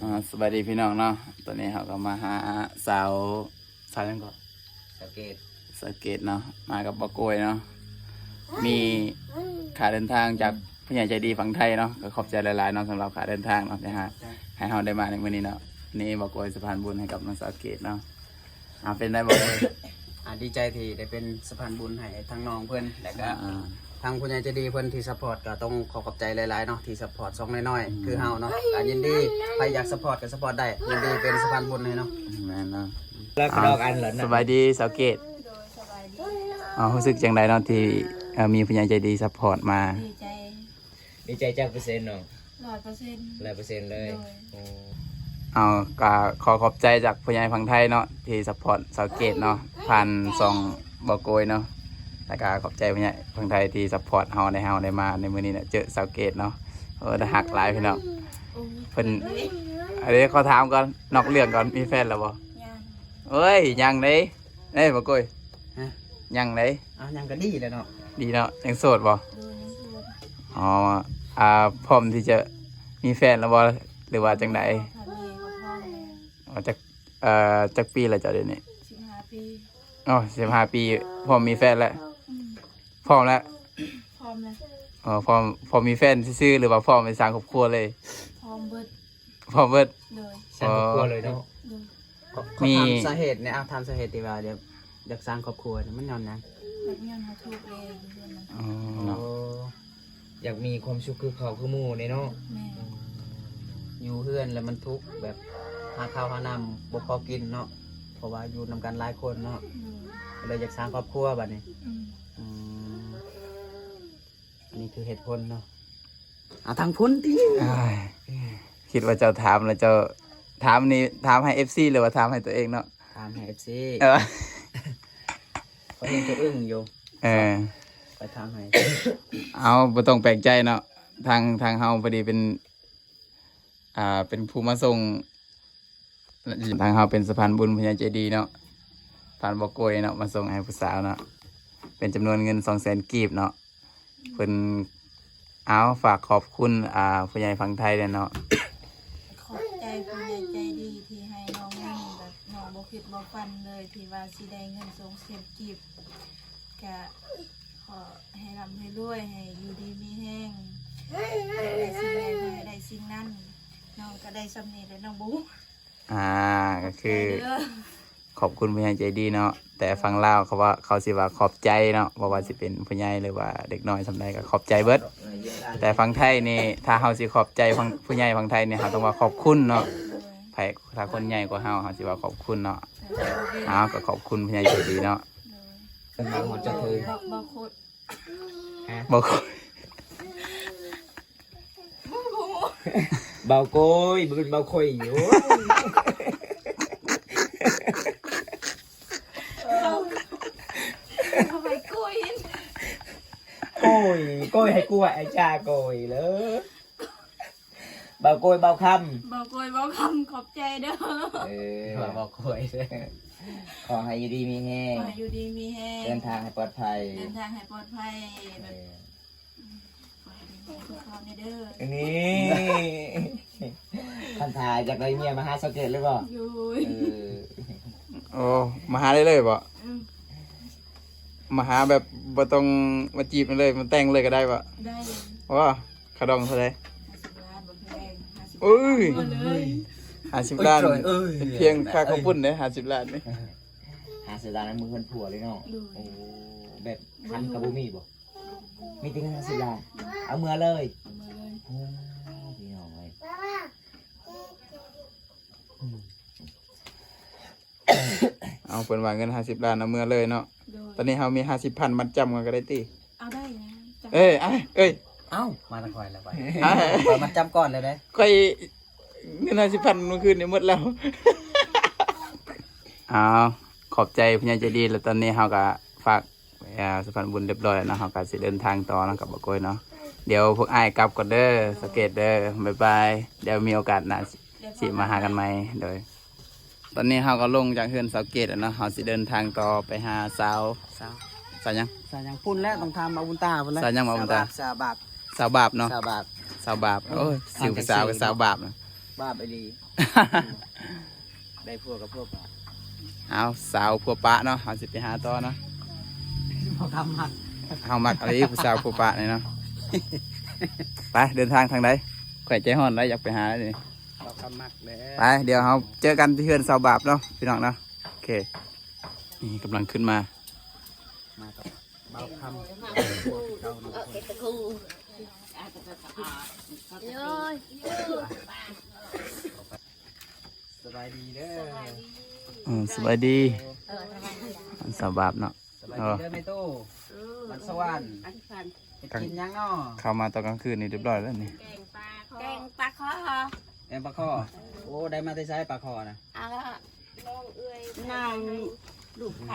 ອ່າ ສະບາຍດີພີ່ນ້ອງເນາະ, ຕອນນີ້ເຮົາກໍມາຫາສາວ ສາວຫຍັງເກາະ? ສາວເກດ ສາວເກດເນາະ, ມາກັບບ່າວໂກຍເນາະ. ມີຄ່າເດີນທາງຈາກຜູ້ໃຫຍ່ໃຈດີຝັ່ງໄທເນາະ, ກໍຂອບໃຈຫຼາຍໆເນາະ ສຳລັບຄ່າເດີນທາງເນາະ ທີ່ໃຫ້ ໃຫ້ເຮົາໄດ້ມາໃນມື້ນີ້ເນາະ. ນີ້ບ່າວໂກຍສະພານບຸນໃຫ້ກັບນ້ອງສາວເກດເນາະ. ອ່າ ເປັນໄດ້ບໍ່? ອ່າ ດີໃຈທີ່ໄດ້ເປັນສະພານບຸນໃຫ້ທາງນ້ອງເພິ່ນ ແລ້ວກໍ ອ່າ ທາງຜູ້ໃຫຍ່ໃຈດີເພິ່ນທີ່ຊັບພອດ ກໍຕ້ອງຂໍຂອບໃຈຫຼາຍໆເນາະ ທີ່ຊັບພອດຊ່ອງນ້ອຍໆ ອືມ ຄືເຮົາເນາະ. ກໍຍິນດີ ໃຜຢາກຊັບພອດກໍຊັບພອດໄດ້, ຍິນດີເປັນສະພານບຸນໃຫ້ເນາະ. ແມ່ນເນາະ. ແລ້ວກໍດອກອັນລະນະ. ສະບາຍດີສາວເກດ. ໂດຍ ສະບາຍດີ. ເອົາ ຮູ້ສຶກຈັ່ງໃດເນາະ ທີ່ ເອີ ມີຜູ້ໃຫຍ່ໃຈດີຊັບພອດມາ? ດີໃຈ. ດີໃຈຈັກເປີເຊັນນ້ອງ? ຮ້ອຍເປີເຊັນ. ຮ້ອຍເປີເຊັນເລີຍ. ໂດຍ. ໂອ້ ເອົາ ກໍຂໍຂອບໃຈຈາກຜູ້ໃຫຍ່ຝັ່ງໄທເນາະ ທີ່ຊັບພອດສາວເກດເນາະ ຜ່ານຊ່ອງບ່າວໂກຍເນາະ, ແລ້ວກໍຂອບໃຈຜູ້ໃຫຍ່ຝັ່ງໄທທີ່ຊັບພອດເຮົາ ໃຫ້ເຮົາໄດ້ມາໃນມື້ນີ້ເນາະ ເຈີສາວເກດເນາະ. ເອີ ໜ້າຮັກຫຼາຍພີ່ນ້ອງ. ໂອ້ຍ ເພິ່ນ ເຂີນເລີຍ. ອັນນີ້ຂໍຖາມກ່ອນ ນອກເລື່ອງກ່ອນ ມີແຟນແລ້ວບໍ່? ຍັງ. ເອີຍ ຍັງເດ້. ເອີຍ ບໍ່ໂກຍ. ຮະ? ຍັງເດ້. ອ້າວ ຍັງກໍດີແລ້ວເນາະ. ດີເນາະ. ຍັງໂສດບໍ່? ໂດຍ ຍັງໂສດ. ອໍ ອ່າ ພ້ອມທີ່ຈະມີແຟນແລ້ວບໍ່ ຫຼືວ່າຈັ່ງໃດ? ຖ້າມີກໍພ້ອມແລ້ວ. ອໍ ຈັກ ເອີ ຈັກປີແລ້ວເຈົ້າດຽວນີ້? ສິບຫ້າປີ. ອໍ ສິບຫ້າປີ ພ້ອມມີແຟນແລ້ວ. ອືມ ພ້ອມແລ້ວ. ພ້ອມແລ້ວ. ອໍ ພ້ອມ ພ້ອມມີແຟນຊື່ໆ ຫຼືວ່າພ້ອມໄປສ້າງຄອບຄົວເລີຍ? ພ້ອມເບິດ. ພ້ອມເບິດ. ໂດຍ. ສ້າງຄອບຄົວເລີຍເນາະ. ໂດຍ. ຂໍ ຂໍ ມີ ຖາມສາເຫດແດ່. ອາ ຖາມສາເຫດທີ່ວ່າຢາກ ຢາກສ້າງຄອບຄົວນີ້ ມັນຍ້ອນຫຍັງ? ແບບຍ້ອນເຮົາທຸກເລີຍຢູ່ເຮືອນນັ້ນ. ອໍ ເນາະ. ໂອ້ ຢາກມີຄວາມສຸກຄືເຂົາຄືໝູ່ເດ້ເນາະ. ແມ່ນ. ອືມ ຢູ່ເຮືອນແລ້ວມັນທຸກ ແບບຫາເຂົ້າຫານ້ຳບໍ່ພໍກິນເນາະ ເພາະວ່າຢູ່ນຳກັນຫຼາຍຄົນເນາະ. ໂດຍ. ກໍເລີຍຢາກສ້າງຄອບຄົວບັດນີ້. ອືມ. ອືມ ອັນນີ້ຄືເຫດຜົນເນາະ. ເອົາທາງພຸ້ນຕິ. ອ້າຍ ຄິດວ່າເຈົ້າຖາມແລ້ວ ເຈົ້າຖາມນີ້ ຖາມໃຫ້ເອັຟຊີ ຫຼືວ່າຖາມໃຫ້ຕົວເອງເນາະ? ຖາມໃຫ້ເອັຟຊີ. ເອີ ຂ້ອຍຍັງຈະອຶ້ງຢູ່. ເອີ ຂ້ອຍຖາມໃຫ້. ເອົາ ບໍ່ຕ້ອງແປກໃຈເນາະ, ທາງ ທາງເຮົາພໍດີເປັນ ອ່າ ເປັນຜູ້ມາສົ່ງ ທາງເຮົາເປັນສະພານບຸນຜູ້ໃຫຍ່ໃຈດີເນາະ, ຜ່ານບໍ່ໂກຍເນາະ ມາສົ່ງໃຫ້ຜູ້ສາວເນາະ ເປັນຈຳນວນເງິນສອງແສນກີບເນາະ. ເພິ່ນ ເອົາ ຝາກຂອບຄຸນ ອ່າ ຜູ້ໃຫຍ່ຝັ່ງໄທແດ່ເນາະ. ຂອບໃຈຜູ້ໃຫຍ່ໃຈດີທີ່ໃຫ້ນ້ອງເງິນ ແບບນ້ອງບໍ່ຄິດບໍ່ຝັນເລີຍ ທີ່ວ່າຊິໄດ້ເງິນສອງແສນກີບ. ກະຂໍໃຫ້ລ່ຳໃຫ້ລວຍ ໃຫ້ຢູ່ດີມີແຮງ ໃຫ້ໄດ້ສິ່ງໃດກໍໃຫ້ໄດ້ສິ່ງນັ້ນ. ນ້ອງກໍໄດ້ສ່ຳນີ້ແຫຼະ ນ້ອງບໍ່ຮູ້. ອ່າ ກໍຄື ຂອບໃຈເດີ ຂອບຄຸນຜູ້ໃຫຍ່ໃຈດີເນາະ. ແຕ່ຝັ່ງລາວເຂົາວ່າ ເຂົາຊິວ່າຂອບໃຈເນາະ, ບໍ່ວ່າຊິເປັນຜູ້ໃຫຍ່ ຫຼືວ່າເດັກນ້ອຍສ່ຳໃດກໍຂອບໃຈເບິດ. ແຕ່ຝັ່ງໄທນີ້ ຖ້າເຮົາຊິຂອບໃຈຝັ່ງ ຜູ້ໃຫຍ່ຝັ່ງໄທນີ້ ເຮົາຕ້ອງວ່າຂອບຄຸນເນາະ. ໃຜ ຖ້າຄົນໃຫຍ່ກວ່າເຮົາ ເຮົາຊິວ່າຂອບຄຸນເນາະ. ເອົາ ກໍຂອບຄຸນຜູ້ໃຫຍ່ໃຈດີເນາະ. ເພິ່ນມາຮອດຈະຖື ບໍ່ ບໍ່ໂຄດ ຮະ? ບໍ່ໂຄດ ບໍ່ຮູ້. ເບົາໂກຍ ບໍ່ແມ່ນເບົາໂຄຍຢູ່. ເອົາ ເອົາໄປໂກຍ ໂກຍ ໂກຍໃຫ້ກວຍ ໄອ້ຈ້າໂກຍເລີຍ. ເບົາໂກຍເບົາຄຳ ເບົາໂກຍເບົາຄຳ ຂອບໃຈເດີ. ເອີ ເບົາໂກຍ ຂໍໃຫ້ຢູ່ດີມີແຮງ ຂໍໃຫ້ຢູ່ດີມີແຮງ ເດີນທາງໃຫ້ປອດໄພ ເດີນທາງໃຫ້ປອດໄພ. ເອີ ຂໍໃຫ້ໄດ້ເງິນຄືເຂົາແດ່ເດີ. ນີ້ ຄັນຖ້າຢາກໄດ້ເມຍມາຫາສາວເກດເລີຍບໍ່? ໂດຍ. ເອີ ໂອ້ ມາຫາໄດ້ເລີຍບໍ່? ອືມ ມາຫາແບບບໍ່ຕ້ອງມາຈີບເລີຍ ມາແຕ່ງເລີຍກໍໄດ້ບໍ່? ໄດ້. ວ້າ ຄ່າດອງເທົ່າໃດ? ຫ້າສິບລ້ານ ບໍ່ແພງ. ຫ້າສິບ ໂອ້ຍ ຫ້າສິບລ້ານ ໂອ້ຍ ພຽງຄ່າເຂົ້າປຸ້ນເດ້ ຫ້າສິບລ້ານນີ້. ຫ້າສິບລ້ານ ເອົາມືເຮືອນຜົວເລີຍເນາະ. ໂດຍ. ໂອ້ ແບບຄັນກໍບໍ່ມີບໍ່? ມີແຕ່ເງິນຫ້າສິບລ້ານ ເອົາເມືອເລີຍ ເອົາເມືອເລີຍ. ໂອ້ ພີ່ນ້ອງເອີຍ ອືມ. ເອົາ ເພິ່ນວ່າເງິນຫ້າສິບລ້ານ ເອົາເມືອເລີຍເນາະ. ໂດຍ. ຕອນນີ້ເຮົາມີຫ້າສິບພັນມັດຈຳກ່ອນກໍໄດ້ຕິ? ເອົາໄດ້ນະ. ເອີຍ ອ້າຍ ເອີຍ ເອົ້າ ມາທາງຂ້ອຍແລ້ວ ຂ້ອຍມັດຈຳກ່ອນເລີຍເດ້. ຂ້ອຍເງິນຫ້າສິບພັນມື້ຄືນນີ້ໝົດແລ້ວ. ເອົາ ຂອບໃຈຜູ້ໃຫຍ່ໃຈດີ ແລ້ວຕອນນີ້ເຮົາກໍຝາກ ອ່າ ສະພານບຸນຮຽບຮ້ອຍແລ້ວເນາະ, ເຮົາກໍຊິເດີນທາງຕໍ່ເນາະກັບບ່າວໂກຍເນາະ. ດຽວພວກອ້າຍກັບກ່ອນເດີ ສາວເກດເດີ ບາຍບາຍ. ດຽວມີໂອກາດໜ້າຊິມາຫາກັນໃໝ່. ໂດຍ. ຕອນນີ້ເຮົາກໍລົງຈາກເຮືອນສາວເກດແລ້ວເນາະ, ເຮົາຊິເດີນທາງຕໍ່ໄປຫາສາວ ສາວ ສາວຫຍັງ? ສາວຫຍັງ? ພຸ້ນແຫຼະ ຕ້ອງຖາມອາບຸນຕາພຸ້ນແຫຼະ. ສາວຫຍັງ? ອາບຸນຕາ ສາວບາບ ສາວບາບເນາະ. ສາວບາບ ສາວບາບ. ໂອ້ຍ ຊື່ຜູ້ສາວກໍສາວບາບເນາະ. ບາບອີ່ຫຼີ. ໄດ້ຜົວກັບຜົວປະ ເອົາ ສາວຜົວປະເນາະ ເຮົາຊິໄປຫາຕໍ່ເນາະ. ບໍ່ກຳມັກ ເຮົາມັກອີ່ຫຼີຜູ້ສາວຜົວປະນີ້ເນາະ. ໄປ ເດີນທາງທາງໃດ? ຂ້ອຍໃຈຮ້ອນໄດ໋ ຢາກໄປຫານີ້. ບໍ່ກຳມັກເດີ. ໄປ ດຽວເຮົາເຈີກັນທີ່ເຮືອນສາວບາບເນາະ ພີ່ນ້ອງເນາະ. ໂອເຄ ນີ້ກຳລັງຂຶ້ນມາ ມາກັບ ບ່າວຄຳ ສະບາຍດີເດີ. ເອີ ສະບາຍດີ ເອີ ສະບາຍດີ ສາວບາບເນາະ. ສະບາຍດີເດີແມ່ຕູ້ ເອີ ວັນສະຫວັນ ເຮັດກິນຫຍັງເນາະ? ເຂົ້າມາຕອນກາງຄືນນີ້ຮຽບຮ້ອຍແລ້ວນີ້. ແກງປາຄໍ່ ແກງປາຄໍ່ ແກງປາຄໍ່. ໂອ້ ໄດ້ມາແຕ່ໃສປາຄໍ່ນະ? ອ່າ ນ້ອງເອື້ອຍ ນ້ອງລູກໄພ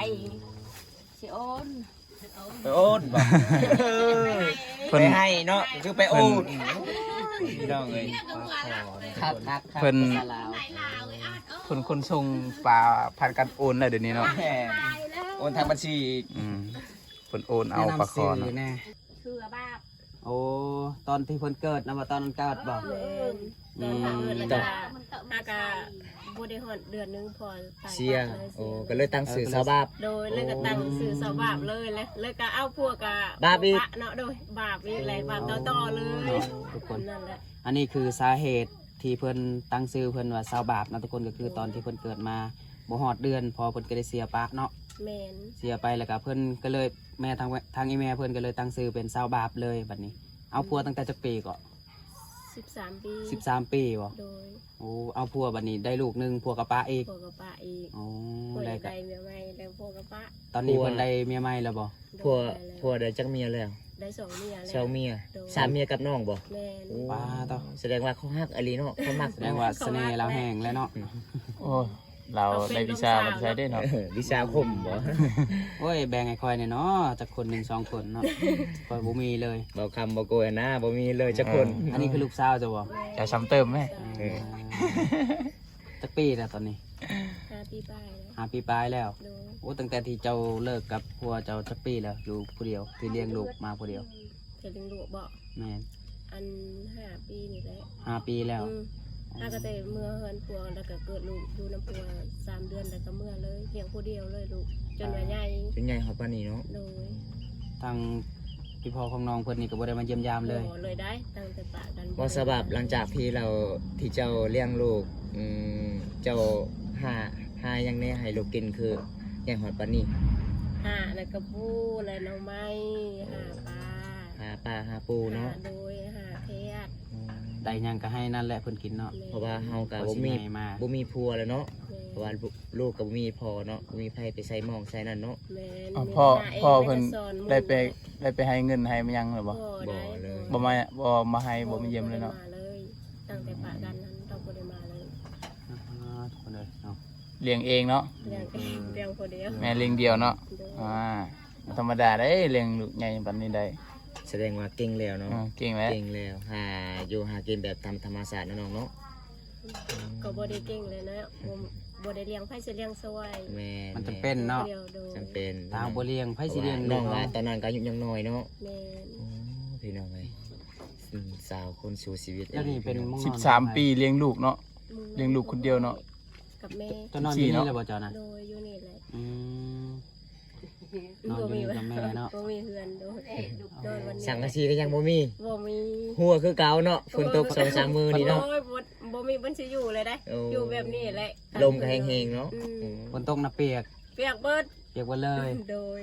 ຊິໂອນ ໄປໂອນບໍ່? ເພິ່ນ ໄປໃຫ້ເນາະ ຄືໄປໂອນ ພີ່ນ້ອງເອີຍ. ຄັກໆໆ ເພິ່ນ ສາວລາວ ເພິ່ນຂົນສົ່ງປາຜ່ານການໂອນແລ້ວດຽວນີ້ເນາະ. ແມ່ນ ໂອນທາງບັນຊີອີກ. ອືມ ເພິ່ນໂອນເອົາປາຄໍ່ເນາະ. ແນະນຳຊື່ແດ່? ເສືອບາບ. ໂອ້ ຕອນທີ່ເພິ່ນເກີດນະ ວ່າຕອນນັ້ນເກີດບໍ່? ແມ່ນ ອືມ ຕອນເກີດ ແລ້ວກໍ ຫາກະບໍ່ໄດ້ຮອດເດືອນໜຶ່ງພໍຕາຍ ເສຍ. ໂອ້ ກໍເລີຍຕັ້ງຊື່ສາວບາບ. ໂດຍ ແລ້ວກໍຕັ້ງຊື່ສາວບາບເລີຍ ແລ້ວ ແລ້ວກໍເອົາຜົວກະບາບອີກເນາະ. ໂດຍ ບາບອີກແຫຼະ ບາບຕໍ່ໆເລີຍເນາະ ທຸກຄົນ. ນັ້ນແຫຼະ ອັນນີ້ຄືສາເຫດທີ່ເພິ່ນຕັ້ງຊື່ເພິ່ນວ່າສາວບາບເນາະ ທຸກຄົນ. ກໍຄືຕອນທີ່ເພິ່ນເກີດມາບໍ່ຮອດເດືອນ ພໍ່ເພິ່ນກໍໄດ້ເສຍປະເນາະ. ແມ່ນ ເສຍໄປ ແລ້ວກໍເພິ່ນກໍເລີຍ ແມ່ ທາງ ທາງອີ່ແມ່ເພິ່ນກໍເລີຍຕັ້ງຊື່ເປັນສາວບາບເລີຍບັດນີ້. ເອົາຜົວຕັ້ງແຕ່ຈັກປີເກາະ? ສິບສາມປີ. ສິບສາມປີບໍ່? ໂດຍ. ໂອ້ ເອົາຜົວບັດນີ້ໄດ້ລູກໜຶ່ງ ຜົວກໍປະອີກ? ຜົວກໍປະອີກ. ໂອ້ ໄດ້ ໄດ້ເມຍໃໝ່ແລ້ວຜົວກໍປະ. ຕອນນີ້ຜົວ ເພິ່ນໄດ້ເມຍໃໝ່ແລ້ວບໍ່? ໂດຍ ຜົວ ໄດ້ແລ້ວ. ຜົວໄດ້ຈັກເມຍແລ້ວ? ໄດ້ສອງເມຍແລ້ວ. ສອງເມຍ. ໂດຍ. ສາມເມຍກັບນ້ອງບໍ່? ແມ່ນ. ໂອ້ ປາດໂທ້ ສະແດງວ່າເຂົາຮັກອີ່ຫຼີເນາະ ເຂົາມັກ. ສະແດງວ່າສະເໜ່ລາວແຮງແລ້ວເນາະ. ອືມ ໂອ້ ລາວໄດ້ວິຊາມາແຕ່ໃສເດ້ເນາະ? ເອີ ວິຊາຄົມບໍ່? ໂອ້ຍ ແບ່ງໃຫ້ຂ້ອຍແດ່ເນາະ ຈັກຄົນໜຶ່ງສອງຄົນເນາະ ຂ້ອຍບໍ່ມີເລີຍ. ເວົ້າຄຳບໍ່ໂກຍນະ ບໍ່ມີເລີຍຈັກຄົນ. ເອີ ອັນນີ້ຄືລູກສາວເຈົ້າບໍ່? ເຈົ້າຊ້ຳເຕີມແມ. ເອີ ຈັກປີແລ້ວຕອນນີ້? ຫ້າປີປາຍແລ້ວ. ຫ້າປີປາຍແລ້ວ. ໂດຍ. ໂອ້ ຕັ້ງແຕ່ທີ່ເຈົ້າເລີກກັບຜົວເຈົ້າຈັກປີແລ້ວ? ຢູ່ຜູ້ດຽວ ທີ່ລ້ຽງລູກມາຜູ້ດຽວ. ເຮັດລ້ຽງລູກບໍ່? ແມ່ນ. ອັນຫ້າປີນີ້ແຫຼະ. ຫ້າປີແລ້ວ. ອືມ ຫາກໍແຕ່ເມືອເຮືອນຜົວ ແລ້ວກໍເກີດລູກຢູ່ນຳຜົວສາມເດືອນ ແລ້ວກໍເມືອເລີຍ ລ້ຽງຜູ້ດຽວເລີຍລູກ ຈົນວ່າໃຫຍ່ ຈົນໃຫຍ່ຮອດປານນີ້ເນາະ. ໂດຍ. ທາງ ອີ່ພໍ່ຂອງນ້ອງເພິ່ນນີ້ກໍບໍ່ໄດ້ມາຢ້ຽມຢາມເລີຍ? ບໍ່ເລີຍໄດ໋ ຕັ້ງແຕ່ປະກັນ. ບໍ່ ສະບາບຫຼັງຈາກທີ່ລາວ ທີ່ເຈົ້າລ້ຽງລູກ ອືມ ເຈົ້າຫາ ຫາຫຍັງແດ່ໃຫ້ລູກກິນ ຄືໃຫຍ່ຮອດປານນີ້? ຫາແລ້ວກໍປູ ແລະໜໍ່ໄມ້ ຫາປາ ຫາປາຫາປູເນາະ. ໂດຍ. ຫາແຄດ ອືມ ໄດ້ຫຍັງກໍໃຫ້ນັ້ນແຫຼະເພິ່ນກິນເນາະ. ແມ່ນ. ເພາະວ່າເຮົາກໍບໍ່ມີ ບໍ່ມີຜົວແລ້ວເນາະ. ແມ່ນ. ເພາະວ່າລູກ ລູກກໍບໍ່ມີພໍ່ເນາະ ບໍ່ມີໃຜໄປໃສ່ໝອງໃສ່ນັ້ນເນາະ. ແມ່ນ. ພໍ່ ພໍ່ເພິ່ນໄດ້ໄປ ໄດ້ໄປໃຫ້ເງິນໃຫ້ຫຍັງແລ້ວບໍ່? ບໍ່ເລີຍ. ບໍ່ມາ ບໍ່ມາໃຫ້ ບໍ່ມາຢ້ຽມເລີຍເນາະ. ບໍ່ໄດ້ມາເລີຍ ຕັ້ງແຕ່ປະກັນນັ້ນ ເຮົາບໍ່ໄດ້ມາເລີຍ. ອ່າ ທຸກຄົນເອີຍເນາະ ລ້ຽງເອງເນາະ. ລ້ຽງເອງ ລ້ຽງຜູ້ດຽວ. ແມ່ລ້ຽງດຽວເນາະ. ໂດຍ. ອ່າ ບໍ່ທຳມະດາເດ້ ລ້ຽງລູກໃຫຍ່ປານນີ້ໄດ້. ສະແດງວ່າເກັ່ງແລ້ວເນາະ. ເອີ ເກັ່ງແລ້ວ ເກັ່ງແລ້ວ ຫາຢູ່ຫາກິນແບບຕາມທຳມະຊາດເນາະນ້ອງເນາະ. ກໍບໍ່ໄດ້ເກັ່ງແລ້ວເນາະ ບໍ່ ບໍ່ໄດ້ລ້ຽງ ໃຜຊິລ້ຽງຊ່ວຍ? ແມ່ນ ມັນຈຳເປັນເນາະ. ໂດຍ. ຈຳເປັນ ຖ້າເຮົາບໍ່ລ້ຽງ ໃຜຊິລ້ຽງລູກເຮົາ? ນ້ອງວ່າຕອນນັ້ນກໍອາຍຸຍັງນ້ອຍເນາະ. ແມ່ນ. ໂອ້ ພີ່ນ້ອງເອີຍ ອືມ ສາວຄົນສູ້ຊີວິດ. ດຽວນີ້ເປັນ ສິບສາມປີລ້ຽງລູກເນາະ. ອືມ ລ້ຽງລູກຄົນດຽວເນາະ. ກັບແມ່. ເຈົ້ານອນຢູ່ນີ້ແລ້ວບໍ່ເຈົ້ານະ? ໂດຍ ຢູ່ນີ້ແຫຼະ. ອືມ ນອນຢູ່ນີ້ກັບແມ່ເນາະ. ບໍ່ມີເຮືອນ. ໂດຍ. ນອນວັນນີ້ ສັງກະສີກໍຍັງບໍ່ມີ. ບໍ່ມີ. ຮົ່ວຄືເກົ່າເນາະ ຝົນຕົກສອງສາມມື້ນີ້ເນາະ. ໂອ້ຍ ບໍ່ ບໍ່ມີບ່ອນຊິຢູ່ເລີຍເດ້. ໂອ້ ຢູ່ແບບນີ້ແຫຼະ. ລົມກໍແຮງໆເນາະ. ອືມ ອືມ ຝົນຕົກນະປຽກ. ປຽກເບິດ. ປຽກເບິດເລີຍ. ໂດຍ.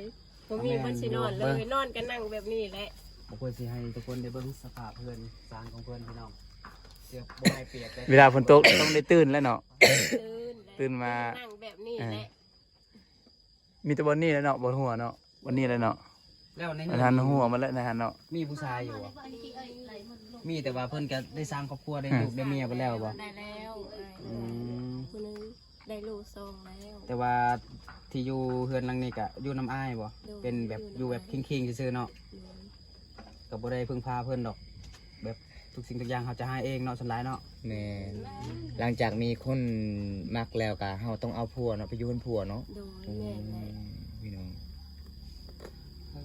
ບໍ່ມີບ່ອນຊິນອນເລີຍ ນອນກໍນັ່ງແບບນີ້ແຫຼະ. ບໍ່ຄວນຊິໃຫ້ທຸກຄົນໄດ້ເບິ່ງສະພາບເຮືອນຊານຂອງເພິ່ນພີ່ນ້ອງ. ເວລາຝົນຕົກຕ້ອງໄດ້ຕື່ນແລ້ວເນາະ. ຕື່ນ ຕື່ນມາ ນັ່ງແບບນີ້ແຫຼະ. ເອີ ມີແຕ່ບ່ອນນີ້ແຫຼະເນາະ ບ່ອນຮົ່ວເນາະ ບ່ອນນີ້ແຫຼະເນາະ. ແລ້ວໃນເຮືອນຫັ້ນຮົ່ວໝົດແລ້ວ ໃນຫັ້ນເນາະ. ມີຜູ້ຊາຍຢູ່ບໍ່? ມີ ແຕ່ວ່າເພິ່ນກໍໄດ້ສ້າງຄອບຄົວ ໄດ້ລູກໄດ້ເມຍໄປແລ້ວບໍ່? ໄດ້ແລ້ວ. ອືມ ຜູ້ໜຶ່ງ ໄດ້ລູກສອງແລ້ວ. ແຕ່ວ່າທີ່ຢູ່ເຮືອນຫຼັງນີ້ກະຢູ່ນຳອ້າຍບໍ່? ໂດຍ. ເປັນແບບຢູ່ແບບເຄີງໆຊື່ໆເນາະ. ໂດຍ. ກໍບໍ່ໄດ້ເພິ່ງພາເພິ່ນດອກ ແບບທຸກສິ່ງທຸກຢ່າງເຮົາຈະຫາເອງເນາະ ສ່ວນຫຼາຍເນາະ. ແມ່ນ. ຫຼັງຈາກມີຄົນມັກແລ້ວກະເຮົາຕ້ອງເອົາຜົວເນາະ ໄປຢູ່ເຮືອນຜົວເນາະ. ໂດຍ. ອືມ ແມ່ນ ແມ່ນ. ພີ່ນ້ອງ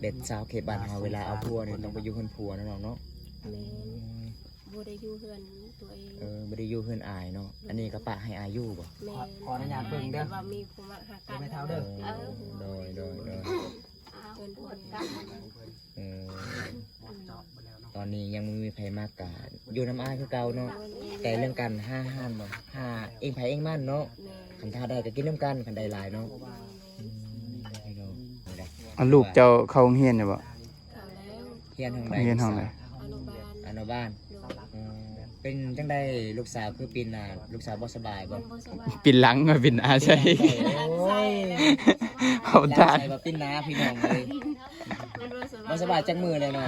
ແບບຊາວເຂດບ້ານເຮົາ ເວລາເອົາຜົວນີ້ຕ້ອງໄປຢູ່ເຮືອນຜົວເນາະນ້ອງເນາະ. ແມ່ນ. ອືມ ບໍ່ໄດ້ຢູ່ເຮືອນຕົວເອງ. ເອີ ບໍ່ໄດ້ຢູ່ເຮືອນອ້າຍເນາະ. ໂດຍ. ອັນນີ້ກໍປະໃຫ້ອ້າຍຢູ່ບໍ່? ແມ່ນ. ຂໍ ຂໍອະນຸຍາດເບິ່ງເດີ ແມ່ນແຕ່ວ່າມີຜູ້ມາຫາກັນ. ເອີ ໂດຍ ໂດຍ ໂດຍ. ເອີ ຕອນນີ້ຍັງບໍ່ມີໃຜມັກ ກະຢູ່ນຳອ້າຍຄືເກົ່າເນາະ. ແຕ່ເລື່ອງການຫາອາຫານບໍ່ ຫາເອງໃຜເອງມັນເນາະ. ແມ່ນ. ຄັນຖ້າໄດ້ກໍກິນນຳກັນ ຄັນໄດ້ຫຼາຍເນາະ. ແມ່ນ. ອືມ ອັນລູກເຈົ້າເຂົ້າໂຮງຮຽນຢູ່ບໍ່? ເຂົ້າແລ້ວ. ຮຽນຫ້ອງໃດ? ຮຽນຫ້ອງໃດ? ອະນຸບານ. ອະນຸບານ. ໂດຍ. ອືມ ເປັນຈັ່ງໃດລູກສາວ ຄືປິ່ນໜ້າ? ລູກສາວບໍ່ສະບາຍບໍ່? ມັນບໍ່ສະບາຍ. ປິ່ນຫຼັງ ປິ່ນໜ້າໃສ່. ໂອ້ຍ ເອົາຕາຍ. ໃສ່ວ່າປິ່ນໜ້າ ພີ່ນ້ອງເອີຍ. ມັນບໍ່ສະບາຍ. ບໍ່ສະບາຍຈັກມື້ແລ້ວເນາະ?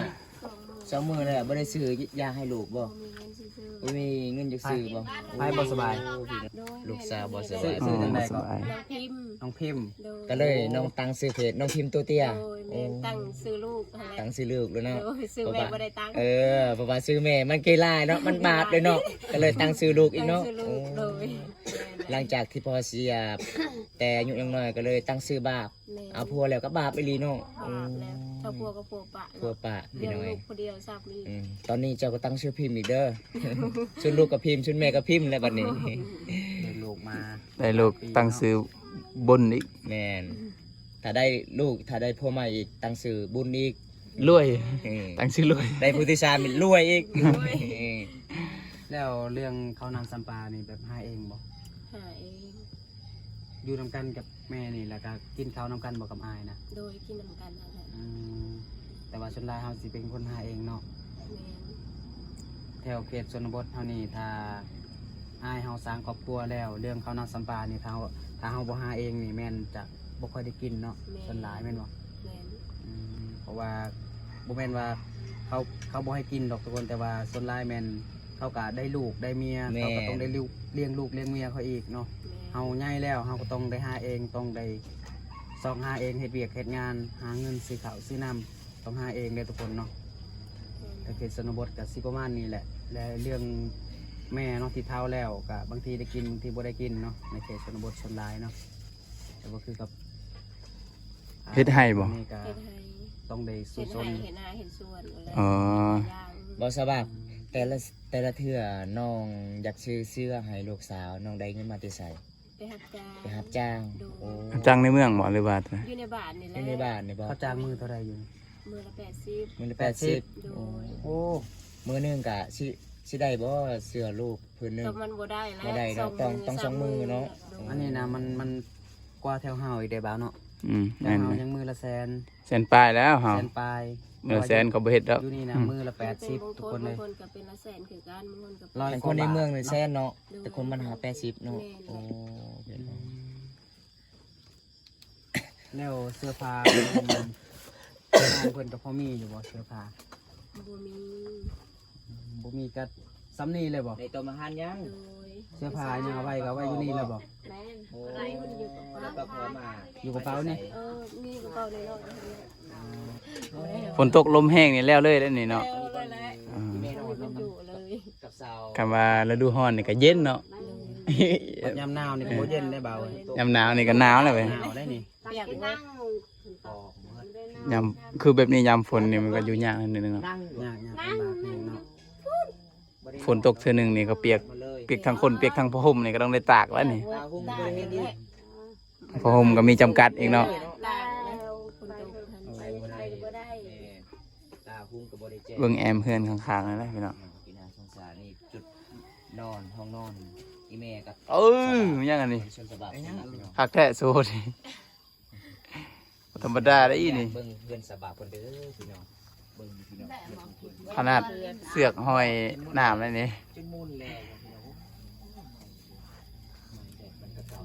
ສອງມື້. ສອງມື້ແລ້ວ. ບໍ່ໄດ້ຊື້ຢາໃຫ້ລູກບໍ່? ບໍ່ມີເງິນຊິຊື້. ບໍ່ມີເງິນຈະຊື້ບໍ່? ໃຜບໍ່ສະບາຍ? ໂອ້ຍ ພີ່ນ້ອງ. ໂດຍ. ລູກສາວບໍ່ສະບາຍ. ຊື່ ຊື່ຈັ່ງໃດກໍ? ນ້ອງພິມ. ນ້ອງພິມ. ໂດຍ. ກໍເລີຍນ້ອງຕັ້ງຊື່ເພຈນ້ອງພິມໂຕເຕ້ຍ. ໂດຍ. ແມ່ນ. ໂອ້ ຕັ້ງຊື່ລູກຫັ້ນແຫຼະ. ຕັ້ງຊື່ລູກແລ້ວເນາະ. ໂດຍ. ຊື່ແມ່ບໍ່ໄດ້ຕັ້ງ. ເພາະວ່າ ເອີ ເພາະວ່າຊື່ແມ່ມັນເກລາຍເນາະ ມັນບາບເດ້ເນາະ ກໍເລີຍຕັ້ງຊື່ລູກອີກເນາະ. ຕັ້ງຊື່ລູກ. ໂອ້ ໂດຍ. ຫຼັງຈາກທີ່ພໍ່ເສຍແຕ່ອາຍຸຍັງນ້ອຍ ກໍເລີຍຕັ້ງຊື່ບາບ. ແມ່ນ. ເອົາຜົວແລ້ວກໍບາບອີ່ຫຼີເນາະ. ບາບແລ້ວ. ອືມ ເອົາຜົວກໍຜົວປະເນາະ. ຜົວປະ ພີ່ນ້ອງເອີຍ. ລ້ຽງລູກຜູ້ດຽວຊ້ຳອີກ. ອືມ ຕອນນີ້ເຈົ້າກໍຕັ້ງຊື່ພິມອີກເດີ. ສ່ວນລູກກໍພິມ ສ່ວນແມ່ກໍພິມແຫຼະບັດນີ້. ໄດ້ລູກມາ ໄດ້ລູກ ຕັ້ງຊື່ບຸນອີກ. ແມ່ນ. ຖ້າໄດ້ລູກ ຖ້າໄດ້ຜົວໃໝ່ອີກ ຕັ້ງຊື່ບຸນອີກ. ລວຍ. ເອີ ຕັ້ງຊື່ລວຍ. ໄດ້ຜູ້ທີສາມນີ້ລວຍອີກ. ລວຍ. ເອີ ແລ້ວເລື່ອງເຂົ້ານ້ຳຊຳປານີ້ ແບບຫາເອງບໍ່? ຫາເອງ. ຢູ່ນຳກັນກັບແມ່ນີ້ ແລ້ວກໍກິນເຂົ້ານຳກັນບໍ່ກັບອ້າຍນະ? ໂດຍ. ກິນນຳກັນຫັ້ນແຫຼະ. ອືມ ແຕ່ວ່າສ່ວນຫຼາຍເຮົາຊິເປັນຄົນຫາເອງເນາະ. ແມ່ນ. ແຖວເຂດຊົນນະບົດເຮົານີ້ ຖ້າອ້າຍເຮົາສ້າງຄອບຄົວແລ້ວ ເລື່ອງເຂົ້ານ້ຳຊຳປານີ້ ຖ້າເຮົາ ຖ້າເຮົາບໍ່ຫາເອງນີ້ ແມ່ນຈະບໍ່ຄ່ອຍໄດ້ກິນເນາະ. ແມ່ນ. ສ່ວນຫຼາຍແມ່ນບໍ່? ແມ່ນ. ອືມ ເພາະວ່າບໍ່ແມ່ນວ່າເຂົາ ເຂົາບໍ່ໃຫ້ກິນດອກທຸກຄົນ ແຕ່ວ່າສ່ວນຫຼາຍແມ່ນເຂົາກໍໄດ້ລູກໄດ້ເມຍ. ແມ່ນ. ເຂົາກໍຕ້ອງໄດ້ລ້ຽງລູກລ້ຽງເມຍເຂົາອີກເນາະ. ແມ່ນ. ເຮົາໃຫຍ່ແລ້ວ ເຮົາກໍຕ້ອງໄດ້ຫາເອງ ຕ້ອງໄດ້ຊອກຫາເອງ ເຮັດວຽກເຮັດງານ ຫາເງິນຊື້ເຂົ້າຊື້ນ້ຳ ຕ້ອງຫາເອງເດ້ທຸກຄົນເນາະ. ແມ່ນ. ແຕ່ເຂດຊົນນະບົດກໍຊິປະມານນີ້ແຫຼະ. ແລະເລື່ອງແມ່ເນາະ ທີ່ເຖົ້າແລ້ວກໍບາງທີໄດ້ກິນ ບາງທີບໍ່ໄດ້ກິນເນາະ ໃນເຂດຊົນນະບົດສ່ວນຫຼາຍເນາະ. ແຕ່ບໍ່ຄືກັບ ເຮັດໄຮ່ບໍ່? ນີ້ກໍ ເຮັດໄຮ່. ຕ້ອງໄດ້ສູ້ຊົນ ເຮັດໄຮ່ ເຮັດນາ ເຮັດສວນ. ອໍ ບໍ່ສະບາຍ. ແຕ່ລະ ແຕ່ລະເທື່ອນ້ອງຢາກຊື້ເສື້ອໃຫ້ລູກສາວ ນ້ອງໄດ້ເງິນມາແຕ່ໃສ? ໄປຮັບຈ້າງ. ໄປຮັບຈ້າງ. ໂດຍ. ໂອ້ ຮັບຈ້າງໃນເມືອງບໍ່ ຫຼືວ່າ ຢູ່ໃນບ້ານນີ້ແຫຼະ. ຢູ່ໃນບ້ານນີ້ບໍ່? ເຂົາຈ້າງມື້ເທົ່າໃດຢູ່? ມື້ລະແປດສິບ. ມື້ລະແປດສິບ. ໂດຍ. ໂອ້ ມື້ໜຶ່ງກະຊິ ຊິໄດ້ບໍ່ເສື້ອລູກ ພື້ນໜຶ່ງ? ກໍມັນບໍ່ໄດ້ແຫຼະ. ບໍ່ໄດ້ເນາະ. ສອງມື້ ຕ້ອງ ຕ້ອງສອງມື້ເນາະ. ໂດຍ. ອັນນີ້ນະ ມັນ ມັນກວ່າແຖວເຮົາອີກເດ້ບ່າວເນາະ. ອືມ ແຖວເຮົາຍັງມື້ລະແສນ ແສນປາຍແລ້ວເຮົາ. ແສນປາຍ. ເອີ ແສນກໍບໍ່ເຮັດດອກ. ຢູ່ນີ້ນະ ອືມ ມື້ລະແປດສິບທຸກຄົນເລີຍ. ບາງຄົນກໍເປັນລະແສນຄືກັນ ບາງຄົນກໍ ບາງຄົນໃນເມືອງນີ້ແສນເນາະ. ໂດຍ. ແຕ່ຄົນບ້ານເຮົາແປດສິບເນາະ. ແມ່ນ. ໂອ້ ແລ້ວເສື້ອຜ້າ ເພິ່ນກໍພໍມີຢູ່ບໍ່ ເສື້ອຜ້າ? ບໍ່ມີ. ບໍ່ມີກໍສ່ຳນີ້ເລີຍບໍ່? ໃນໂຕມາຫານຍັງ? ໂດຍ. ເສື້ອຜ້າຫຍັງເອົາໄວ້ກໍເອົາໄວ້ຢູ່ນີ້ແລ້ວບໍ່? ແມ່ນ. ໂອ້ ແລ້ວກໍພໍມາ ຢູ່ກະເປົານີ້? ເອີ ມີກະເປົານ້ອຍໆ. ຝົນຕົກລົມແຮງນີ້ແລ້ວເລີຍເດ້ນີ້ເນາະ. ແລ້ວເລີຍແຫຼະ. ອືມ ແມ່ນ. ກັບສາວ ຄັນວ່າລະດູຮ້ອນນີ້ກໍເຢັນເນາະ. ໂດຍ. ຍາມໜາວນີ້ກໍບໍ່ເຢັນໄດ້ບ່າວເອີຍ. ຍາມໜາວນີ້ກໍໜາວແລ້ວເວີຍ. ໜາວໄດ໋ນີ້. ປຽກເບິດ. ຍາມ ຄືແບບນີ້ຍາມຝົນນີ້ມັນກໍຢູ່ຍາກໜ້ອຍໜຶ່ງເນາະ. ຍາກ ຍາກ ລຳບາກແຮງເນາະ. ຝົນຕົກເທື່ອໜຶ່ງນີ້ກໍປຽກ ປຽກທັງຄົນ ປຽກທັງຜ້າຫົ່ມນີ້ກໍຕ້ອງໄດ້ຕາກແລ້ວນີ້. ຕາຫຸ່ງກໍບໍ່ໄດ້ເຮັດອີກ. ຜ້າຫົ່ມກໍມີຈຳກັດອີກເນາະ. ຕາກແລ້ວ ຝົນຕົກ ໄປບໍ່ໄດ້. ຕາຫຸ່ງກໍບໍ່ໄດ້ແຈ້ງ. ເບິ່ງແອ້ມເຮືອນຂ້າງໆນັ້ນແຫຼະພີ່ນ້ອງ. ກິນອາຫານສອງສານນີ້ ຈຸດນອນ ຫ້ອງນອນ ອີແມ່ກັບ ເອີ ຫຍັງອັນນີ້ ສ່ວນສະບາບ ຄັກແທ້ໂຊນີ້. ບໍ່ທຳມະດາເດ້ອີ່ນີ້. ເບິ່ງເຮືອນສະບາບເພິ່ນເດີພີ່ນ້ອງ. ເບິ່ງພີ່ນ້ອງ ຂະໜາດເຊືອກຫ້ອຍນ້ຳແລ້ວນີ້. ຈົນໝຸ່ນແລ້ວພີ່ນ້ອງ.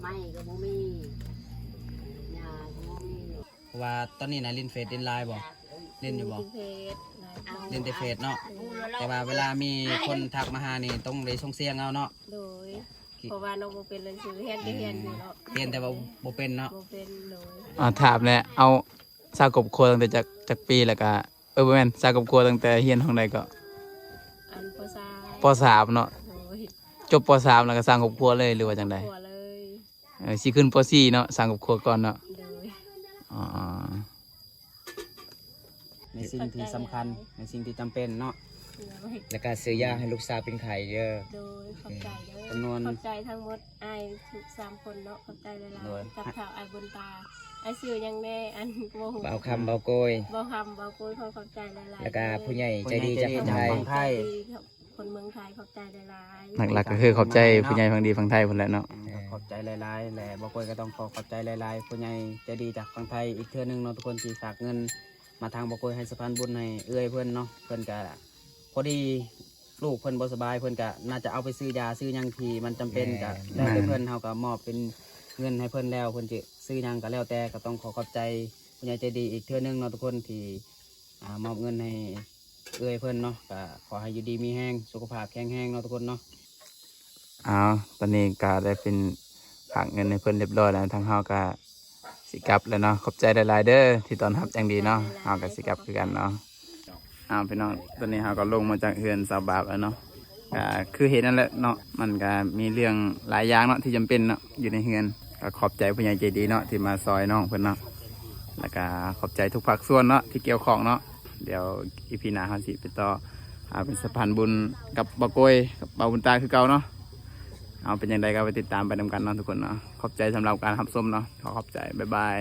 ໄມ້ກໍບໍ່ມີ ຫຍ້າກໍບໍ່ມີ. ເພາະວ່າຕອນນີ້ນະຫຼິ້ນເຟສຫຼິ້ນລາຍບໍ່? ຫຼິ້ນຢູ່ບໍ່? ຫຼິ້ນແຕ່ເຟສເນາະ. ແຕ່ວ່າເວລາມີຄົນທັກມາຫານີ້ຕ້ອງໄດ້ສົ່ງສຽງເອົາເນາະ. ໂດຍ. ເພາະວ່ານ້ອງບໍ່ເປັນໜັງສື ຮຽນກໍຮຽນຢູ່ເນາະ. ຮຽນແຕ່ວ່າບໍ່ເປັນເນາະ. ບໍ່ເປັນ. ໂດຍ. ອ່າ ຖາມແດ່ ເອົາ ສາງຄອບຄົວຕັ້ງແຕ່ຈັກ ຈັກປີ ແລ້ວກະ ເອີ ບໍ່ແມ່ນ ສ້າງຄອບຄົວຕັ້ງແຕ່ຮຽນຫ້ອງໃດເກາະ? ອັນ ປໍສາມ ປໍສາມເນາະ. ໂດຍ. ຈົບ ປໍສາມ ແລ້ວກໍສ້າງຄອບຄົວເລີຍ ຫຼືວ່າຈັ່ງໃດ? ຄອບຄົວເລີຍ. ເອີ ຊິຂຶ້ນ ປໍສີ່ ເນາະ ສ້າງຄອບຄົວກ່ອນເນາະ. ໂດຍ. ອໍ ໃນສິ່ງທີ່ສຳຄັນ ໃນສິ່ງທີ່ຈຳເປັນເນາະ. ແລ້ວກໍຊື້ຢາໃຫ້ລູກສາວເປັນໄຂ້ເດີ. ໂດຍ ຂອບໃຈເດີ. ຈຳນວນ ຂອບໃຈທັງໝົດອ້າຍທຸກສາມຄົນເນາະ ຂອບໃຈຫຼາຍໆ. ໂດຍ ກັບທ້າວອ້າຍບຸນຕາ. ອ້າຍຊື່ຫຍັງແດ່? ອັນ ບໍ່ຮູ້. ບ່າວຄຳ ບ່າວໂກຍ. ບ່າວຄຳ ບ່າວໂກຍ ຂໍຂອບໃຈຫຼາຍໆ. ແລ້ວກໍຜູ້ໃຫຍ່ໃຈດີຈາກຝັ່ງໄທ. ຜູ້ໃຫຍ່ໃຈດີຈາກຝັ່ງໄທ ຄົນເມືອງໄທ ຂອບໃຈຫຼາຍໆ. ຫຼັກໆກໍຄືຂອບໃຈຜູ້ໃຫຍ່ຝັ່ງດີຝັ່ງໄທພຸ້ນແຫຼະເນາະ. ອືມ ກໍຂອບໃຈຫຼາຍໆ ແລະ ບ່າວໂກຍກໍຕ້ອງຂໍຂອບໃຈຫຼາຍໆ ຜູ້ໃຫຍ່ໃຈດີຈາກຝັ່ງໄທອີກເທື່ອໜຶ່ງເນາະທຸກຄົນ ທີ່ຝາກເງິນມາທາງບ່າວໂກຍໃຫ້ສະພານບຸນໃຫ້ເອື້ອຍເພິ່ນເນາະ. ເພິ່ນກໍພໍດີ ລູກເພິ່ນບໍ່ສະບາຍ ເພິ່ນກະໜ້າຈະເອົາໄປຊື້ຢາຊື້ຫຍັງທີ່ມັນຈຳເປັນ ແມ່ນ ກະແລ້ວແຕ່ເພິ່ນ. ເຮົາກະມອບເປັນເງິນໃຫ້ເພິ່ນແລ້ວ ເພິ່ນຈະຊື້ຫຍັງກະແລ້ວແຕ່. ກະຕ້ອງຂໍຂອບໃຈຜູ້ໃຫຍ່ໃຈດີອີກເທື່ອໜຶ່ງເນາະທຸກຄົນ ທີ່ ອາ ມອບເງິນໃຫ້ເອື້ອຍເພິ່ນເນາະ. ກະຂໍໃຫ້ຢູ່ດີມີແຮງ ສຸຂະພາບແຂງແຮງເນາະທຸກຄົນເນາະ. ອ້າວ ຕອນນີ້ກະໄດ້ເປັນຝາກເງິນໃຫ້ເພິ່ນຮຽບຮ້ອຍແລ້ວ ທາງເຮົາກະ ຊິກັບແລ້ວເນາະ. ຂອບໃຈຫຼາຍໆເດີ ທີ່ຕ້ອນຮັບຢ່າງດີເນາະ. ເຮົາກໍຊິກັບຄືກັນເນາະ. ອ້າວ ພີ່ນ້ອງ ຕອນນີ້ເຮົາກໍລົງມາຈາກເຮືອນສາວບາບແລ້ວເນາະ. ກໍຄືເຫັນນັ້ນແຫຼະເນາະ ມັນກໍມີເລື່ອງຫຼາຍຢ່າງເນາະ ທີ່ຈຳເປັນເນາະ ຢູ່ໃນເຮືອນ. ກໍຂອບໃຈຜູ້ໃຫຍ່ໃຈດີເນາະ ທີ່ມາຊ່ອຍນ້ອງເພິ່ນເນາະ. ແລ້ວກໍຂອບໃຈທຸກພາກສ່ວນເນາະ ທີ່ກ່ຽວຂ້ອງເນາະ. ດຽວອີພີໜ້າເຮົາຊິໄປຕໍ່ ອາ ເປັນສະພານບຸນກັບບ່າວໂກຍ ກັບບ່າວບຸນຕາຄືເກົ່າເນາະ. ເອົາ ເປັນຈັ່ງໃດກໍໄປຕິດຕາມໄປນຳກັນເນາະທຸກຄົນເນາະ. ຂອບໃຈສຳລັບການຮັບຊົມເນາະ. ຂໍຂອບໃຈ. ບາຍບາຍ.